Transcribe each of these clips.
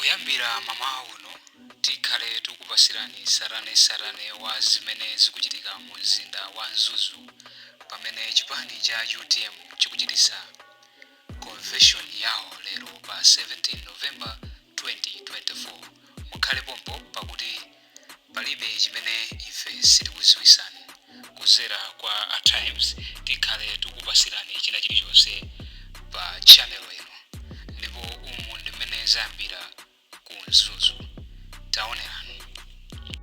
Kuyambira mamawa uno tikhale tikupasirani tsatanetsatane wa zimene zikuchitika mu mzinda wa Mzuzu pamene chipani cha UTM chikuchititsa convention yawo lero pa 17 November 2024. Mukhale pompo pakuti palibe chimene ife sitikuziwisani. Kuzera kwa a Times tikhale tikupasirani china chilichonse pa channel ino, ndipo umu ndi mmene zayambira ku Mzuzu. Taonerani.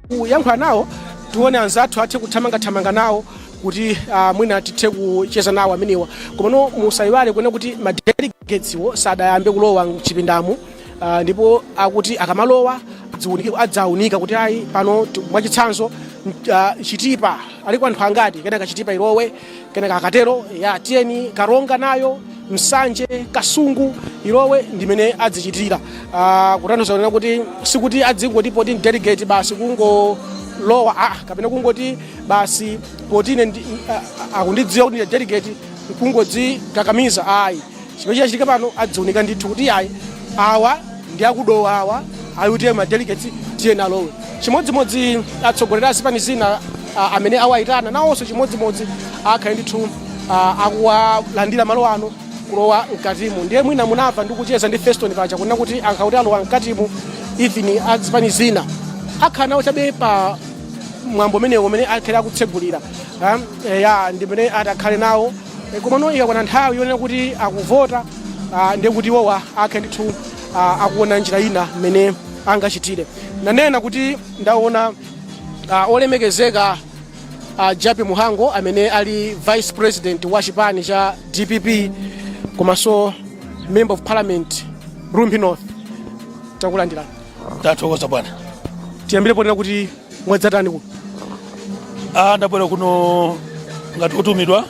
Kuyankhula nawo, tione anzathu athe kuthamangathamanga nawo kuti mwina tithe kucheza nawo amenewa. Komano musayiwale kuona kuti ma delegates wo sadayambe kulowa mchipindamu, ndipo akuti akamalowa adzawunika kuti ayi, pano mwachitsanzo Chitipa aliko anthu angati, kenaka Chitipa ilowe, kenaka akatero ya tiyeni Karonga nayo, Msanje, Kasungu ilowe, ndimene adzichitira. Kutanthauza kunena kuti sikuti adzingoti poti delegate basi kungolowa, kapena kungoti basi poti ine akundidziwa kuti ndi delegate kungodzikakamiza, ayi. Chimene chichachitika pano, adziunika ndithu kuti ayi, awa ndi akudowa, awa a UTM ma delegates, tiyeni alowe. Chimodzimodzi atsogoleri a zipani zina amene awayitana nawonso chimodzimodzi akhale ndithu akuwalandira malo ano kulowa mkatimu. Ndiye mwina munamva ndi kucheza ndi Feston paja kunena kuti ankauti alowa mkatimu, even azipani zina akhala nawo chabe pa mwambo umenewo umene akhale akutsegulira. Ya, ndimene atakhale nawo. Komano ikakwana nthawi yonena kuti akuvota, ndiye kuti iwowa akhale ndithu akuona njira ina mmene angachitire. Nanena kuti ndaona olemekezeka Jappie Mhango amene ali vice president wa chipani cha DPP komanso member of parliament Rumphi North. Takulandirani. Tathokoza, bwana. Tiyambire ponena kuti mwadzatani kuno? Ndabwera kuno ngati otumidwa.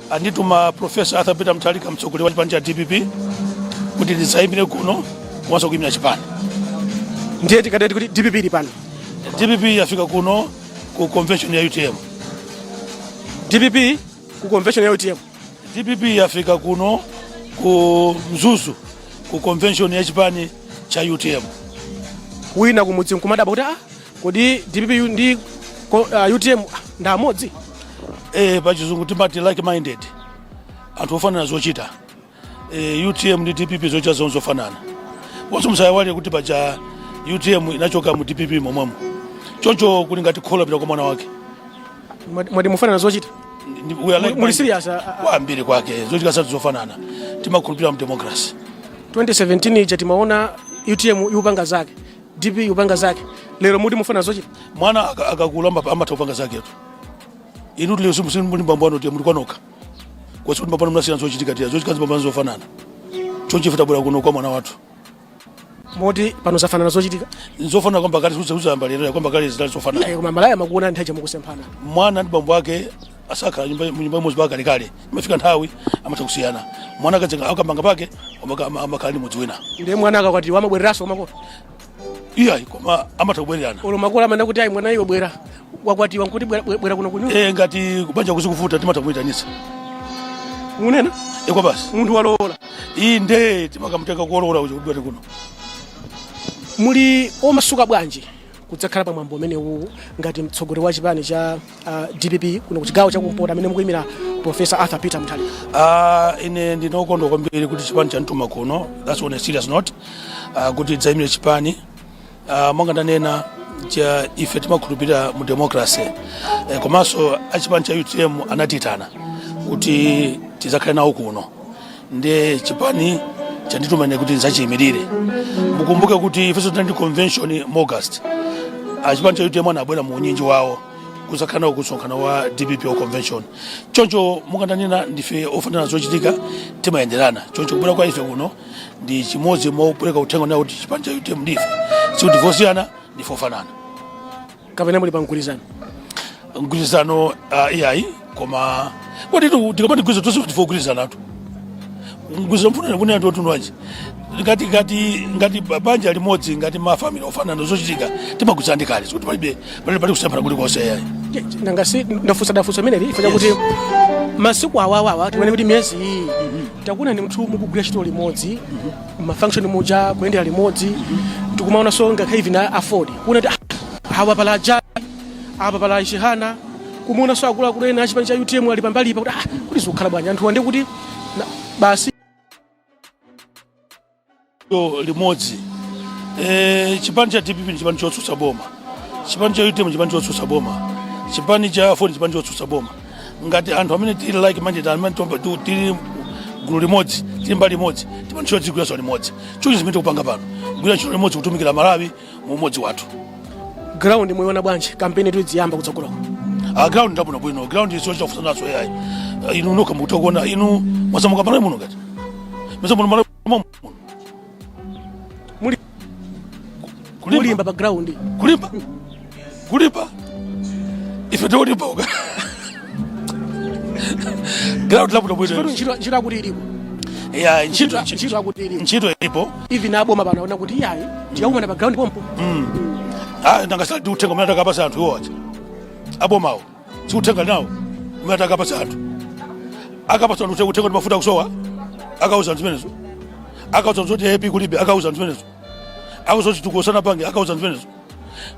Andituma Professor Arthur Peter Mutharika, mtsogoleri wa chipani cha DPP, kuti ndidzayimire kuno komanso kuyimira chipani. Ndiye tikateti kuti DPP ili pano? DPP yafika kuno ku convention ya UTM. DPP ku convention ya UTM. DPP yafika kuno ku Mzuzu ku convention ya chipani cha UTM. Wina kumudzi nkumadabwa kuti kodi DPP ndi UTM ndi amodzi? Pachizungu timati like minded, anthu ofanana zochita. UTM ndi DPP zochita zawo zofanana. Ponso musaiwale kuti paja UTM inachoka mu DPP momwemo, choncho kuli ngati kholo pita kwa mwana wake. Mwati mufanana zochita? We are like Muli minded. serious? Kwambiri kwake, zochita zathu zofanana. Timakhulupirira mu democracy. 2017 ija timaona UTM ikupanga zake, DP ikupanga zake, lero muti mufanana zochita? Mwana akakula amatha kupanga zaketu. Inu tili muli mbambo anu, tiye muli kwanoka kwasi kuti mbambo anu mnasiyana zochitika, tiya zochitika zimbambo zofanana. Choncho ife tabwera kuno kwa mwana wathu. Moti pano zafanana zochitika? Nzofanana kwamba kale, suzayamba lero, kwamba kale zidali zofanana. Iye, koma malaya makuona nthawi mukusemphana. Mwana ndi bambo ake asakhala nyumba imodzi paka kalekale. Imafika nthawi amatha kusiyana. Mwana akadzenga akamanga pake, amakhala ndi mudzi wina. Ndiye mwana akakwatiwa amabwereranso kumakolo? Iyayi, koma amatha kubwererana. Olo makolo amene kuti ayi, mwana iwe bwera, wakwatiwa, nkuti bwera, bwera kuno kunyumba? Ngati kubanja kuzikuvuta timatha kumuyitanitsa. Munena? Kwa basi. Munthu walowola? Inde, timakamutenga kuolola uja kuti bwere kuno. Muli omasuka bwanji kudzakhala pamwambo umenewu ngati mtsogoleri wa chipani cha DPP kuno ku chigawo chakumpoto amene mukuyimira Professor Arthur Peter Mutharika? Ine ndinokondwa kwambiri kuti chipani chandituma kuno. That's on a serious note, kuti ndidzayimire chipani. Monga ndanena cha ife timakhulupirira mu democracy, komanso achipani cha UTM anatitana kuti tidzakhale nawo kuno, ndiye chipani chandituma ine kuti ndidzachiyimirire. Mukumbuke kuti ifenso tinali ndi convention mu August. Achipani cha UTM anabwera mu unyinji wawo kuzakhala nawo kusonkhano wa DPP wa convention. Choncho monga ndanena, ndife ofanana zochitika, timayenderana. Choncho kubwera kwa ife kuno ndi chimodzi mopereka uthenga nawo kuti chipani cha UTM ndife sikuti vosiyana, ndife ofanana. Kapena muli pa mgwirizano? Mgwirizano, iyayi, koma kodi tikamati mgwirizano tonse ndife ogwirizanatu. Mgwirizano mfunana kunena ndi otundu wanji? Ngati banja limodzi, ngati ma family ofanana zochitika, timagwirizana ndi kale, sikuti palibe pali pali kusemphana kulikonse, iyayi. Nangasi ndafunsa imeneli ife chakuti masiku awawawa, tione kuti miyezi iyi takuona ni mnthu mukugwira ntchito limodzi. Ma function muja kuyendera limodzi, tikumaonanso ngakhale even AFORD kuona kuti ah, awa pala ajayi, apa pala Chihana, kumuonanso akuluakulu ena achipani cha UTM ali pambalipa, kuti ah, kuti zikukhala bwanji anthu ande kuti basi. Yo limodzi, chipani cha DPP ndi chipani chotsutsa boma, chipani cha UTM chipani chotsutsa boma, chipani cha AFORD chipani chotsutsa boma. Ngati anthu amene tili like minded, amene tili gulu limodzi, tili mbali imodzi, chipani chodzigwiranso limodzi. Choncho zimene tikupanga pano, kugwira ntchito limodzi, kutumikira Malawi mu umodzi wathu. Ground muiona bwanji? Kampeni tidziyamba kutsogoloko. Ah, ground ndabwino bwino. Ground iso chakufusa yayi. Ah, inu nokha mukutha kuona. Inu mwasamuka Malawi muno, ngati mwasamuka Malawi muno. Muli kulimba. Mulimba pa ground? Kulimba, kulimba, ife tikulimba uka ground labwino bwino. Ntchito akuti ilipo. Ya, ntchito. Ntchito akuti ilipo. Ntchito ilipo. Even aboma pano aona kuti iyayi, tikakumana pa ground pompo. Ah, nangasali ndi uthenga umene atakapasa anthu iwo aja abomawo, si uthenga nawo umene atakapasa anthu, akapasa anthu uthenga kuti mafuta akusowa, akauza anthu zimenezo, akauza anthu zoti AP kulibe, akauza anthu zimenezo, akauza kuti tikosana pange, akauza anthu zimenezo,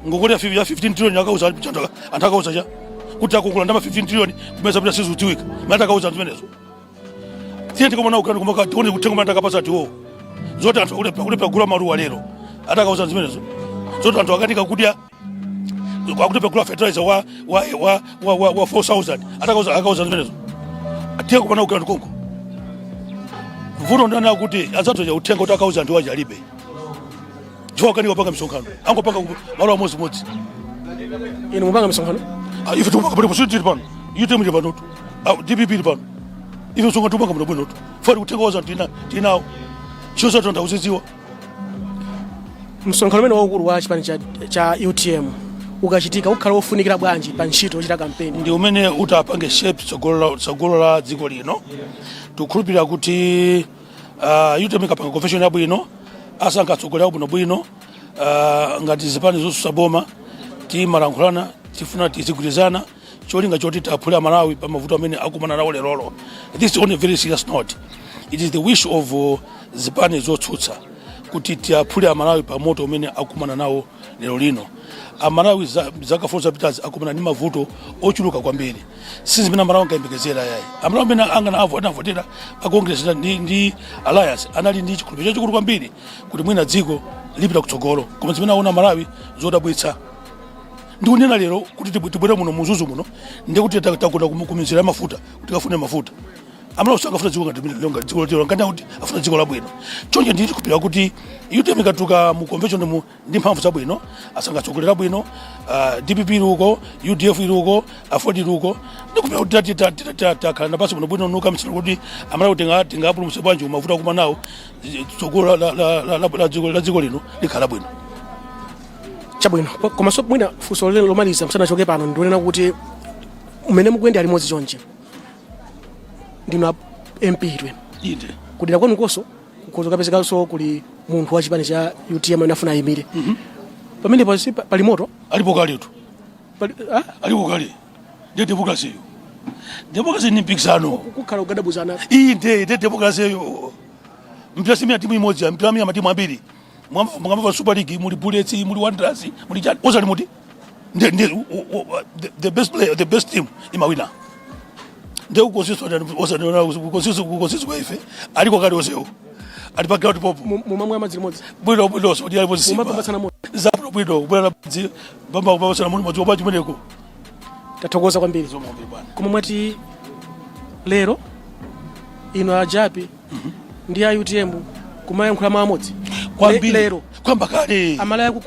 ngongole ya 15 trillion akauza anthu, anthu akauza cha kuti akukula ndama 15 trillion kumeza pita sizudziwika mene akauza anthu zimenezo. Tiye tikomana ukani kumaka tione uthenga umene atakapasa anthu iwowo, zoti anthu akulepa kugula maluwa lero, atakauza anthu zimenezo, zoti anthu akanika kudya, akulepa kugula fertilizer wa 4000, atakauza zimenezo. Tiye kumana ukani konko. Vuto ndana kuti anzathu aja uthenga kuti akauza anthu aja alibe, chifukwa akanika kupanga misonkhano, angopanga malo amodzimodzi. Inu mupanga misonkhano? Ah, ife tikupanga pano, positi tili pano, UTM ili panotu, ah, DPP ili pano. Ife msonkhano tikupanga bwino bwinotu, fati uthenga waza tina tinawo, ntchito zathu anthu akuzidziwa. Msonkhano umene waukulu wa chipani cha UTM ukachitika, ukhala wofunikira bwanji pa ntchito yochita kampeni? Ndi umene utapange shape tsogolo la dziko lino. Tikukhulupirira kuti UTM ikapanga convention yabwino, asankha atsogoleri abwinobwino, ngati zipani zotsutsa boma timalankhulana, tifuna tizigwirizana, cholinga choti tiaphule Amalawi pa mavuto amene akumana nawo lerolo. This is on a very serious note, it is the wish of zipani zotsutsa kuti tiaphule Amalawi pa moto umene akumana nawo lero lino. Amalawi zaka 4 zapitazi akumana ndi mavuto ochuluka kwambiri, si zimene Amalawi ankayembekezera yayi. Amalawi amene angana anavotera a Congress ndi Alliance anali ndi chikhulupiriro chachikulu kwambiri kuti mwina dziko lipita kutsogolo, koma zimene aona Amalawi zodabwitsa. Ndikunena lero kuti tibwere muno muzuzu muno, ndikuti tagona kumizira ya mafuta kuti tikafune mafuta. Amalawi sangafuna dziko ngati limene, dziko lotero ngati kuti afuna dziko labwino. Choncho nditi kupira kuti UTM ikatuluka mu convention mu ndi mphamvu zabwino, asangatsogolera bwino, DPP ili uko, UDF ili uko, AFORD ili uko, ndikupira kuti takhala napasi bwino bwino nuka msina kuti Amalawi tingapulumutse bwanji mavuto akuma nawo, tsogolo la dziko lino likhala bwino. Chabwino. Komanso mwina funso lero lomaliza musanachoke pano, ndionena kuti mmene mukuyendera limodzi chonchi, ndinu a MP twene. Inde. Kudera kwanukonso kukhoza kapezekanso kuli munthu wa chipani cha UTM amene afuna ayimire pamenepo, si pali moto? Alipo kaletu. Pali, ah? Alipo kale. Ndiye democracy yo, democracy ni mpikisano. Kukhala kugadabuzana. Inde, ndiye democracy yo. Mpira simia timu imodzi, mpira mia matimu ambiri. Mukamva Super League, muli Bullets, muli Wanderers, muli chani, osali muti ndi the best player, the best team imawina. Ndiye kukonsiso kwa ife aliko kale, onsewo ali pa ground popo. Mumamwa amadzi limodzi? Bwino bwino, so ndi alipo Simba. Mumapambatsana moto? Zabwino bwino, kubwera na madzi bamba kupambatsana muli madzi opa chimeneko. Tathokoza kwambiri. Zomwe bwana. Koma mwati lero inu ajapi ndi a UTM kumayankhula mawu amodzi? Kwambiri. Lero? Kwamba kale. Amalawi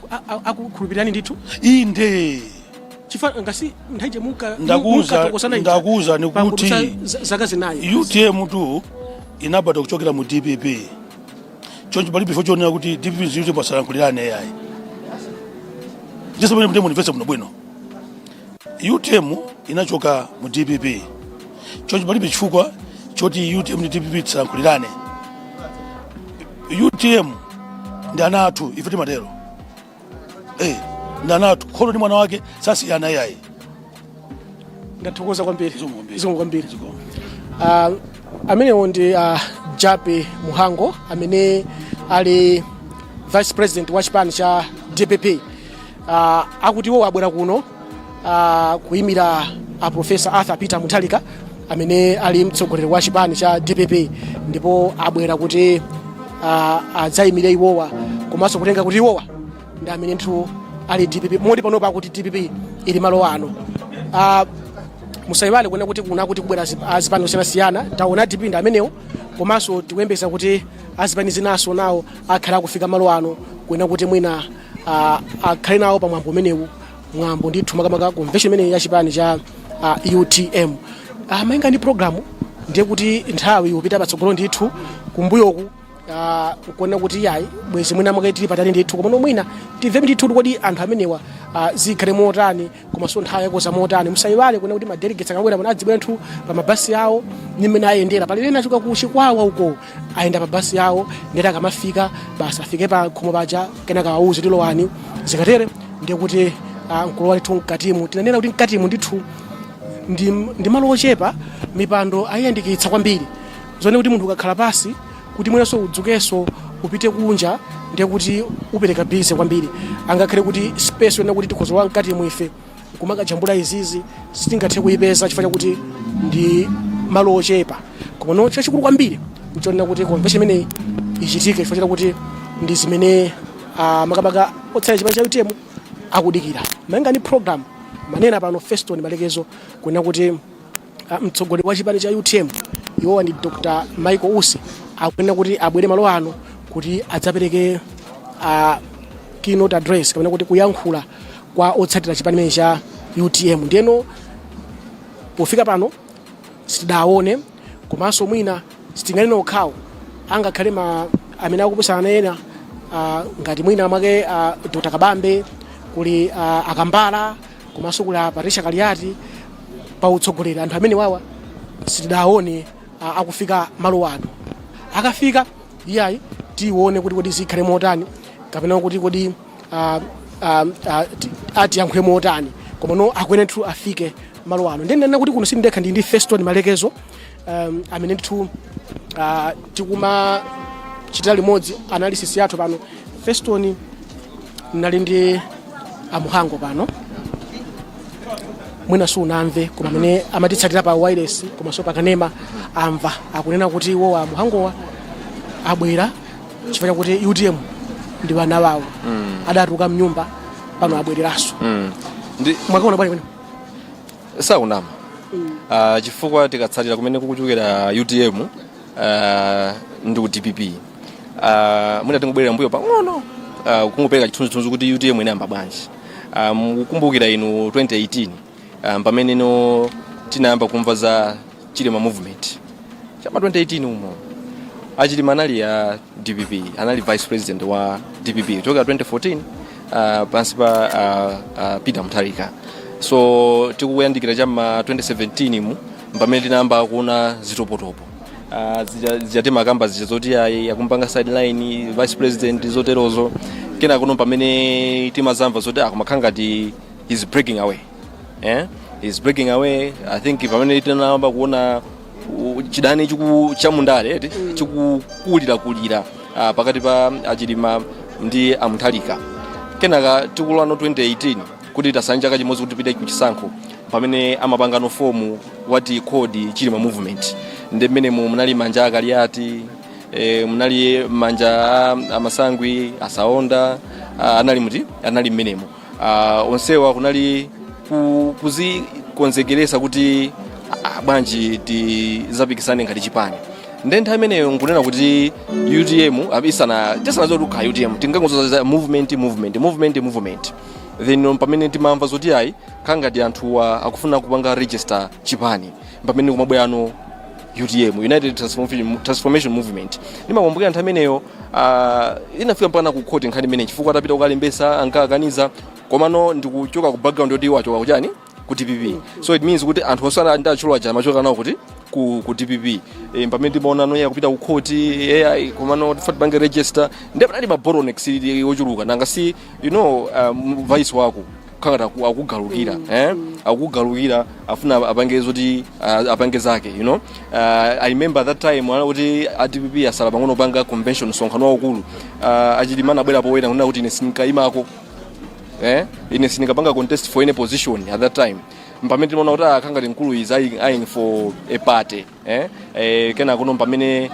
akukhulupirirani ndithu? Inde. Chifukwa ngasi nthawi muka Ndakuwuza ni kuti zaka 4. UTM tu inabadwa kuchokera mu DPP, choncho palibe chifukwa chonena kuti DPP ndi UTM asalankhulirane yayi. Ndiso pamene mutemo mundimvetse bwino bwino. UTM inachoka mu DPP, choncho palibe chifukwa choti UTM ndi DPP tisalankhulirane. UTM ndi ana athu, ife timatero, ndi ana athu. Kholo ndi mwana wake sasiyana yayi. Ndathokoza kwambiri. Zikomo kwambiri. Zikomo kwambiri. Zikomo. Amenewo ndi Jappie Mhango amene Ali vice president wa chipani cha DPP. Akuti iwo abwera kuno kuyimira a Professor Arthur Peter Mutharika amene ali mtsogoleri wa chipani cha DPP, ndipo abwera kuti adzayimire iwowa komanso kutenga kuti iwowa ndi amene ndithu ali DPP, moti panopa akuti DPP ili malo ano. Musayiwale kuona kuti kuna kuti kubwera azipani osiyanasiyana. Taona DPP ndi amenewo, komanso tikuyembeza kuti azipani zinaso nawo akhala akufika malo ano kuena kuti mwina akhale nawo pa mwambo umenewu, mwambo ndithu makamaka convention imeneyi ya chipani cha UTM. Malinga ndi program, ndiye kuti nthawi ikupita patsogolo ndithu. Kumbuyoku kuona kuti yayi, bwezi mwina mwake tili patali ndithu, komano mwina timve ndithu kuti kodi anthu amenewa zikhale motani, komanso nthawi yakoza motani. Musayiwale kuona kuti ma delegates akabwera pano adzibwera ndithu pa mabasi awo ndi mmene ayendera. Pali ena achoka ku Chikwawa uko, ayenda pa basi yawo, ndeti akamafika basi afike pa khomo paja, kenaka awuze tilowani. Zikatere ndiye kuti nkulowa ndithu mkatimu. Tinanena kuti mkatimu ndithu ndi malo ochepa, mipando ayiyandikitsa kwambiri, zone kuti munthu ukakhala pasi kuti mwenanso udzukenso upite kunja ndiye kuti upereka busy kwambiri. Angakhale kuti space yonena kuti tikhoza mkatimu ife kumakajambula izizi sitingathe kuyipeza chifukwa chakuti ndi malo ochepa. Koma no, chachikulu kwambiri nchonena kuti convention imeneyi ichitike chifukwa chakuti ndi zimene makamaka otsala chipani cha UTM akudikira. Malinga ndi program, manena pano Feston Malekezo kunena kuti mtsogoleri wa chipani cha UTM, iwowa ndi Dr Michael Usi, akunena kuti abwere malo ano kuti adzapereke keynote address kapena kuti kuyankhula kwa otsatira chipani chimene cha UTM. Ndiyeno pofika pano sitidaone, komanso mwina sitinganene okhawo, angakhale ma amene akupusana ena ngati mwina mwake Dr Kabambe, kuli Akambala, komanso kuli a Patricia Kaliati pa utsogoleri. Anthu amene wawa sitidaone akufika malo ano. Akafika, iyayi, tione kuti kodi zikhale motani kapena kuti kodi atiyankhule motani. Koma no, akuyenera ndithu afike malo ano. Ndinena kuti kuno sindekha, ndi Feston Malekezo amene ndithu tikumachitira limodzi analysis yathu pano. Feston, nali ndi amuhango pano, mwina sunamve, koma amene amatitsatira pa wireless komanso pakanema amva akunena kuti iwowa amuhangowa abwera chifukwa chakuti UTM ndi vana wawo, adatuluka mnyumba, pano abwereranso. Ndi Mwakaona bwanji kwene? Sakunama, chifukwa tikatsatira kumene kukuchokera UTM ndi ku DPP, mwina tingobwerera mbuyo pang'ono kungopereka chithunzithunzi kuti UTM inayamba bwanji. Mukukumbukira inu 2018, pamene no tinayamba kumva za Chilima Movement chama 2018 umo, Achilima anali ya DPP, anali vice president wa DPP kuchokera 2014 pansi pa Peter Mutharika. So tikuyandikira cham'ma 2017 mu pamene tinayamba kuona zitopotopo, zija timakamba zija zoti ayi, akumpanga sideline vice president, zoterozo. Kena kuno pamene timazamva zoti akumakhala ngati he's breaking away, eh? He's breaking away. I think pamene tinayamba kuona chidani chiku chamundale eti chikukulirakulira pakati pa Achilima ndi Amutharika. Kenaka tikulano 2018 kuti tasanja chaka chimodzi kuti tipite kuchisankho, pamene amapangano form what he called Chilima Movement, ndi mmenemo munali manja Akaliati, munali manja Amasangwi, Asaonda, anali muti anali mmenemo. Onsewa kunali kuzikonzekeresa kuti bwanji tizapikisane ngati chipani. Nde nthawi imeneyo nkunena kuti UTM isana tisanadziwe kuti kukhala UTM, tingangozoza movement, movement, movement, movement. Then pamene timamva zoti ayi, khangati anthuwa akufuna kupanga register chipani, pamene kumabwerano UTM, United Transformation Movement. Ndimakumbukira nthawi imeneyo inafika mpaka ku court nkhani imene, chifukwa atapita kukalembesa ankakaniza. Komano ndikuchoka ku background yoti wachoka kuchani, ku DPP, so it means kuti anthu osana ndi atchulo aja amachoka nawo kuti ku DPP. Pamene timaona noya kupita ku court, AI, komano tifati pange register, ndi panali ma bottlenecks ochuluka. Nanga si vice wako Kukhala akugalukira, eh? Akugalukira, afuna apange zoti apange zake. I remember that time ana kuti a DPP asala pang'ono panga convention, msonkhano waukulu, a Chilima anabwera poyera kunena kuti ine sindikayimako, eh? Ine sindikapanga contest for any position at that time. Pamene timaona kuti akangati mkulu is eyeing for a party, eh? Kena kuno pamene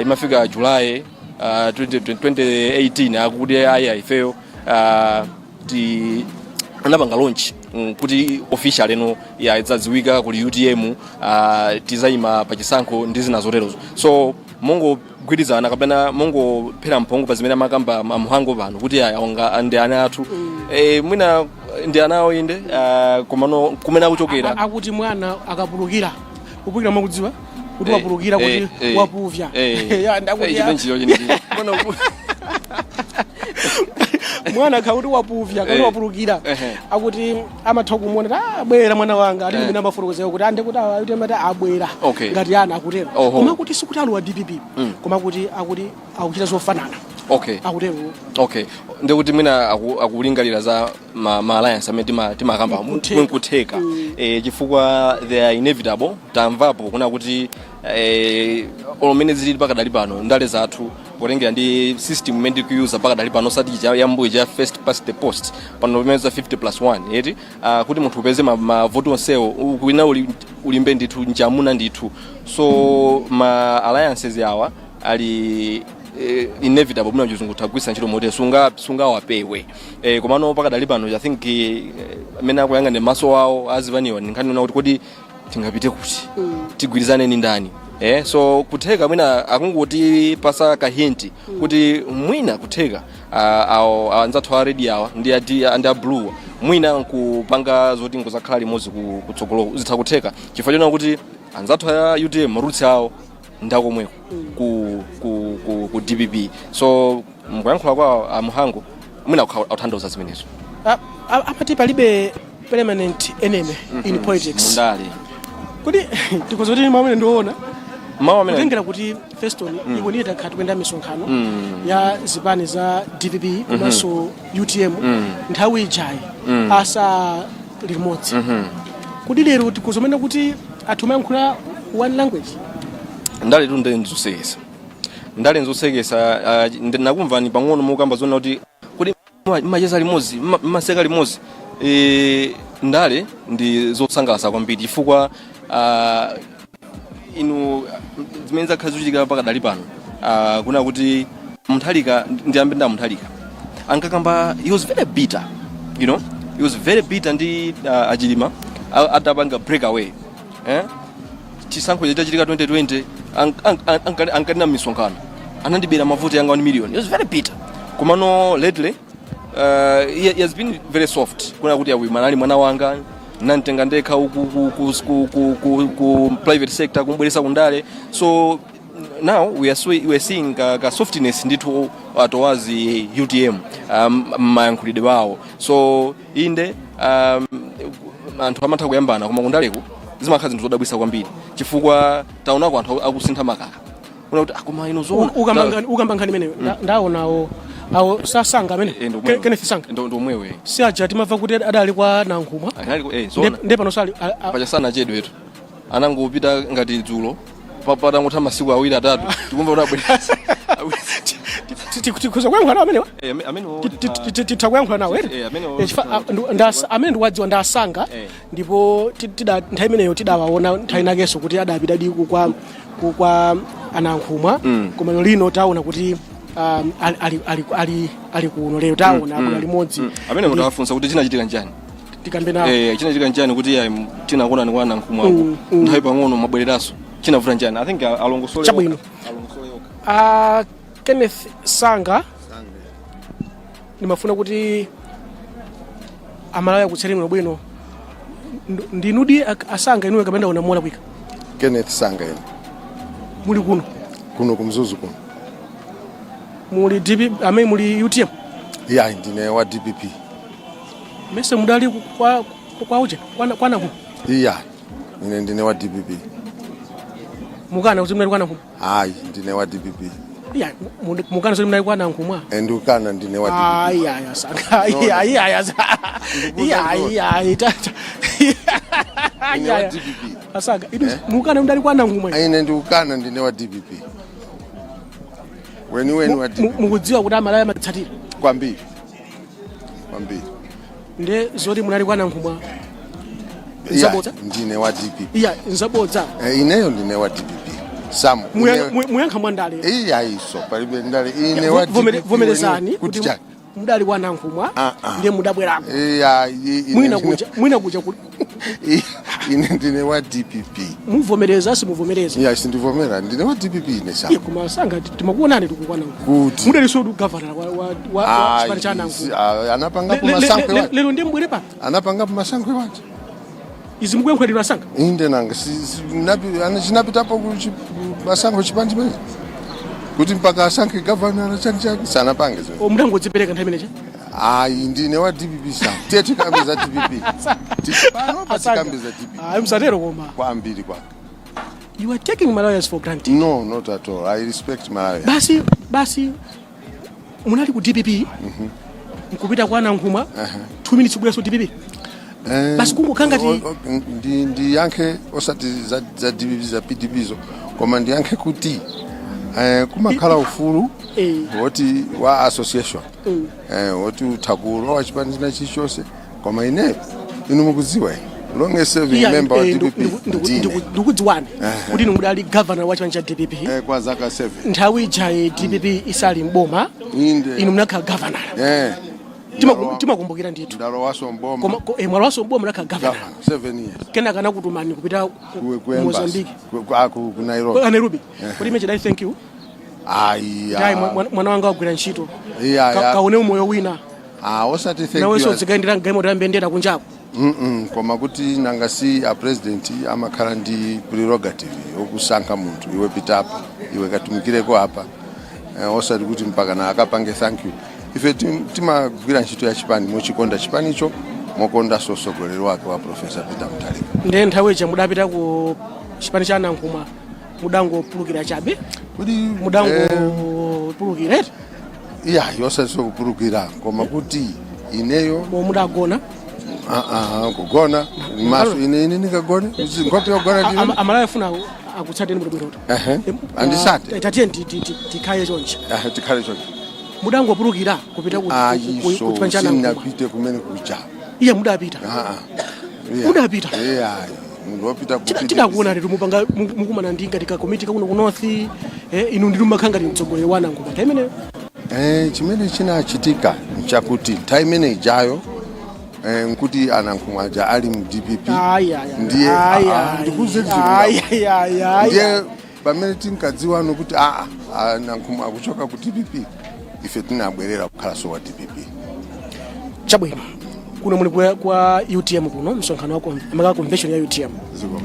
imafika July 20, 2018, akuti aya, ifeyo ti anapanga launch kuti official eno ya idzadziwika kuli UTM, tizayima pachisankho ndi zina zoterozo. So mongogwirizana kapena mongophera mphongo pa zimene amakamba a Mhango pano kuti aya onga ndi ana athu, mwina ndi ana awo inde, komano kumene akuchokera. Akuti mwana akapulukira, kupulukira mwakudziwa kuti wapulukira kuti wapuvya. Ya, ndakuti Chipenchiyo chenichi. Mwana akhakuti wapuvya kana wapulukira, akuti amatha kumuona kuti, "Ah, abwera mwana wanga." Ati ndimene amafotokozera kuti ande kuti awa amati abwera ngati ana akutero. Koma kuti sikuti ali wa DPP, koma kuti akuti akuchita zofanana, akutero. Okay, ndikuti mwina akulingalira za ma alliance amene timakamba. Nkutheka. Nkutheka, chifukwa they are inevitable. Tamvapo kuna kuti olomene zilili pakadali pano ndale zathu, potengera ndi system imene tikuyuza pakadali pano, osati cha yambuyo cha first past the post, pano pamene za 50 plus 1 eti, kuti munthu upeze mavoti onsewo kwina ulimbe ndithu nchamuna ndithu. So ma alliances awa ali inevitable. Muna chizungu tagwisa ntchito moti sungawapewe, komano pakadali pano I think amene akuyang'ana maso awo azipaniwa ndi nkhani kuti kodi tingapite kuti, tigwirizane ni ndani? So kutheka mwina akungoti pasa ka hint kuti mwina kutheka awo anzathu a red awa ndi a blue mwina nkupanga zoti nkuzakhala limodzi kutsogolo. Zitha kutheka chifukwa chona kuti anzathu a UTM ma roots awo ndakomweko ku DPP. So mkuyankhula kwa a Mhango mwina akuthandiza zimenezo. Amati palibe permanent enemy in politics. Mundale. Kuti tikuza kuti mamene ndiona mawu amene kutengera kuti Feston, iwe ndiye takhala tikuyenda misonkhano ya zipani za DPP komanso UTM nthawi ijayi asa limodzi, kuti lero tikuzomena kuti athu mayankhula one language. Ndale tu ndi nzosekesa, ndale nzosekesa. Nakumvani pang'ono mukamba zona kuti mmacheza limodzi, mmaseka limodzi. Ndale ndi zosangalatsa kwambiri chifukwa inu zimene zakhala zikuchitika pakadali pano, kuna kuti Mutharika, ndiyambe nda Mutharika, ankakamba, he was very bitter, he was very bitter ndi a Chilima atapanga breakaway, eh? Chisankho chachitika 2020, ankanena misonkhano, anandibera mavoti yanga 1 million. He was very bitter. Komano lately he has been very soft kuna kuti awi manali mwana wanga, nantenga ndekha uku ku private sector kumbweresa kundale. So now we are seeing ka softness ndithu towards the UTM mayankhulidwe awo. So inde, anthu amatha kuyambana, koma kundaleku zimakhala zinthu zodabwisa kwambiri chifukwa taonako anthu akusintha makaka kuna kuti akoma ino zoona. Ukamba nkhani imeneyo, ndaonawo awo sasanga amene Eh, ndi omwewo. Kenneth Sanga. Ndi omwewe. Si aja timamva kuti adali kwa Nankhumwa? Zoona. Nde pano sali Pacha sanachedwetu, anangopita ngati dzulo, patangotha masiku 2 3 tikumva kuti abwerera. Tikhuza kuyankhula nawo amenewa. Amene Titha kuyankhula nawo ere? Eh, amenewo. Amene ndikuwadziwa ndi asanga. Ndipo nthawi imeneyo tidawaona nthawi inakenso kuti adapita diku kwa anankhumwa. Koma lero lino taona kuti ali kuno lero, taona abwera limodzi. Amene mutawafunsa kuti chinachitika njani. Tikambe nawo. Chinachitika njani kuti ayi, tinakuona ni kwa Nankhumwako, nthawi pang'ono mabwereranso, chinavuta njani? I think alongosole Chabwino. okha. Alongosole okha. Kenneth Sanga, ndimafuna kuti Amalawi akutsere bwino bwino. Ndinudi asanga inuyo kapenda unamuona kwika? Kenneth Sanga ine. Muli kuno? Kuno kumzuzu kuno. Muli DP amene muli UTM? Ya, ndine wa DPP. Mese mudali kwa uje kwa Nankhumwa? Iya, ine ndine wa DPP. Mukana kuti mudali kwa Nankhumwa? Ayi, ndine wa DPP. Iya, mukana zoti munali kwa Nankhumwa? Ndikukana, ndine wa DPP. Ayi, ayi, a Sanga. No. Ayi, ayi, iya, ayi, ayi, tata. Ine wa DPP. A Sanga, inu mukana mudali kwa Nankhumwa? Ine ndikukana, ndine wa DPP weniweni, wa DPP. Mukudziwa kuti Amalawi amatsatira? Kwambiri, kwambiri. Nde zoti munali kwa Nankhumwa Iya, nzabodza? Ndine wa DPP. Iya, nzabodza? Ineyo ndine wa DPP, Sam. Muyankha mwandale. Iya, iso palibe ndale, ine wa DPP. Vomerezani weniweni. kuti Kuti chani? mudali kwa Nankhumwa. Ah, ah. Ndiye mudabwerako. Iya, Mwina kuja ine ndine wa DPP. Muvomereza, simuvomereza? Iya, sindivomera, ndine wa DPP ine, Sam. Iye, koma Sanga, timakuonani tikukwa Nankhumwa. Kuti? Mudalinso gavana wa chipani cha Nankhumwa. Anapangapo masankho iwaja. Lero ndiye mbwere pano. Anapangapo masankho iwaja. Izi mukuyankhulidwa, Sanga. Inde, nanga chinapitapo masankho chipani chimene kuti mpaka asankhe gavana chani chani, sanapange zimene. Mudangodzipereka nthawi imeneja. Ayi, ndine wa DPP, Sam. Tiye tikambe za DPP. Pano pa tikambe za DPP. Ayi, msatero koma. Kwambiri kwake. You are taking Malawians for granted. No, not at all. I respect Malawi. Basi basi, munali ku DPP, nkupita kwa Nankhumwa, 2 minutes kubweranso DPP. Basi kungokhala ngati- Ndiyankhe osati za DPP, za PDP zo, koma ndiyankhe kuti kumakhala ufulu woti wa association, woti utha kulowa chipani china chilichonse, koma ineyo, inu mukudziwa, ine longest serving member wa DPP ndine. Ndikudziwani kuti inu mudali governor wa chipani cha DPP. Kwa zaka 7. Nthawi ija DPP isali mboma. Inde. Inu munakhala governor. Timakumbukira ndithu. Ndalowaso mboma. Koma mwalowaso mboma, munakhala governor. Governor 7 years. Kenaka anakutumani kupita ku Ku ku embassy. Mozambique. Ku Nairobi. Nairobi. Kuti imene chidali thank you. Ayi. Tayi, mwana wanga wagwira ntchito. Iya, ya. Kaone umoyo wina. Ah, osati thank Nawenso you. udzikayendera mgalimoto ya mbendera kunjaku. Koma kuti nanga si a president amakhala ndi prerogative yokusankha munthu, iwe pita apa, iwe katumikireko apa, osati kuti mpaka na akapange thank you. Ife timagwira ntchito ya chipani mochikonda chipanicho, mokondanso mtsogoleri wake wa Professor Peter Mutharika. Ndiye nthawi ija mudapita ku chipani cha Nankhumwa, mudangopulukira chabe? Kuti Mudangopulukira eti? Iya, yosati kupulukira, koma kuti ineyo Mo mudagona? Ah, ah, kugona maso, ine ndingagone nkhope yogona? Amalawi afuna akutsateni bwinobwino. Ehe, andisate. Tatiye tikhaye chonchi. Ehe, tikhale chonchi. Mudangopulukira kupita Ayiso. ku chipani cha Nankhumwa? Sinapite kumene kuja. Iye, mudapita. Ah, ah. Iya. Mudapita? Iya, munthu wopita ku PDP. Tidakuona lero mupanga mukumana ndi ngati ka komiti kakuno ku north, inu ndinu makhala ngati mtsogoleri wa Nankhumwa nthawi imeneyo. Chimene chinachitika nchakuti nthawi imene ijayo, nkuti aNankhumwa aja ali mu DPP. Ayi, ayi. Ndiye Ayi, ah, ayi. ndikuze. Ayi, ayi, ayi, ayi. Ndiye pamene tinkadziwano kuti aa, aNankhumwa akuchoka ku DPP, ife tinabwerera kukhalanso wa DPP. Chabwino, kuno muli kwa UTM kuno, msonkhano wa amaka convention ya UTM. Ziko.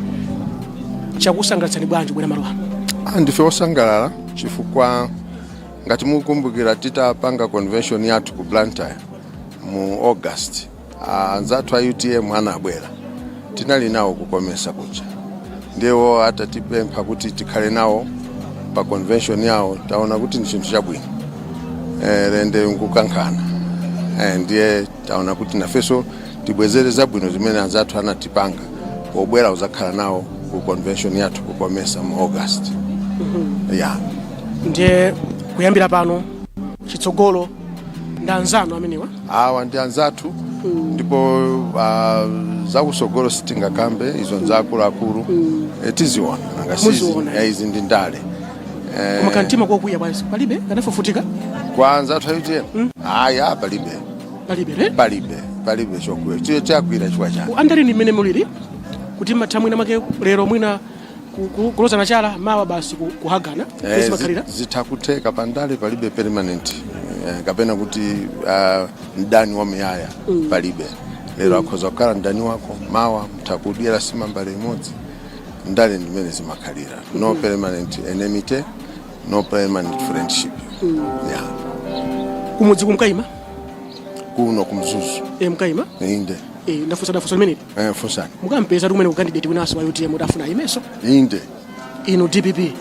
Chakusangalatsani bwanji kubwera malo ano? Ah, ndife osangalala chifukwa ngati mukukumbukira, titapanga convention yathu ku Blantyre mu August, anzathu a UTM anabwera, tinali nawo kukomesa kuja. Ndiwo atatipempha kuti tikhale nawo pa convention yawo, taona kuti ndi chinthu chabwino, lende nkukankhana, ndiye taona kuti nafenso tibwezere zabwino zimene anzathu anatipanga pobwera uzakhala nawo ku convention yathu kukomesa mu August, ya. Ndiye kuyambira pano chitsogolo ndi anzanu amenewa? Awa ndi anzathu, ndipo zakusogolo sitingakambe, izo nzaakuluakulu. Tiziona nanga sizi. Muziona. Izi ndi ndale. Koma kantima kokwiya basi palibe kanafufutika? Kwa anzathu a UTM, aya, palibe. Palibe re? Palibe, palibe chokwiya, chiyo chakwira chifukwa chani? Andalini mmene mulili kuti matha mwina make lero mwina kulozana chala, mawa basi kuhagana? Zimakhalira. Zitha kutheka pandale, palibe permanent, kapena kuti mdani wa muyaya, palibe. Lero akhoza kukhala mdani wako, mawa mthakudyera sima mbale imodzi. Ndale ndimene zimakhalira, no permanent enmity, no permanent friendship, yeah. Kumudzi kumkayima? Kuno kumzuzu. Mkayima? Inde. Ndafunsa limeneli. Funsani. Mukampeza kumene ku candidate winanso wa UTM udafuna ayimenso? Inde. Inu DPP,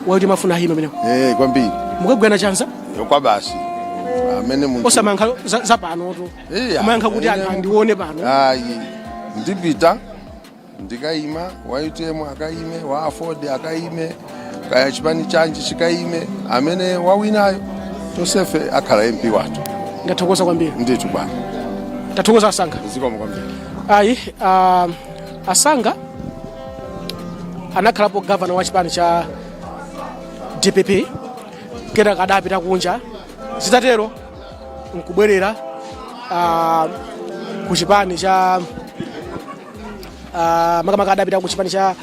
wa UTM afuna ayime amenewo? Kwambiri. Mukagwirana chanza? Kwa basi, amene munthu Osamayankha za panotu. Iya. Kumayankha kuti anthu andione pano. Ayi, ndipita ndikayima, wa UTM akayime, wa AFORD akayime, kaya chipani chanji chikayime, amene wawinayo tonsefe akhala MP wathu. Ndathokoza kwambiri. Ndithu bwana. Tathokoza, Asanga. Zikomo kwambiri. Ayi, Asanga anakhalapo gavana wa chipani cha DPP, kenaka adapita kunja, zitatero nkubwerera ku chipani cha makamaka adapita ku chipani cha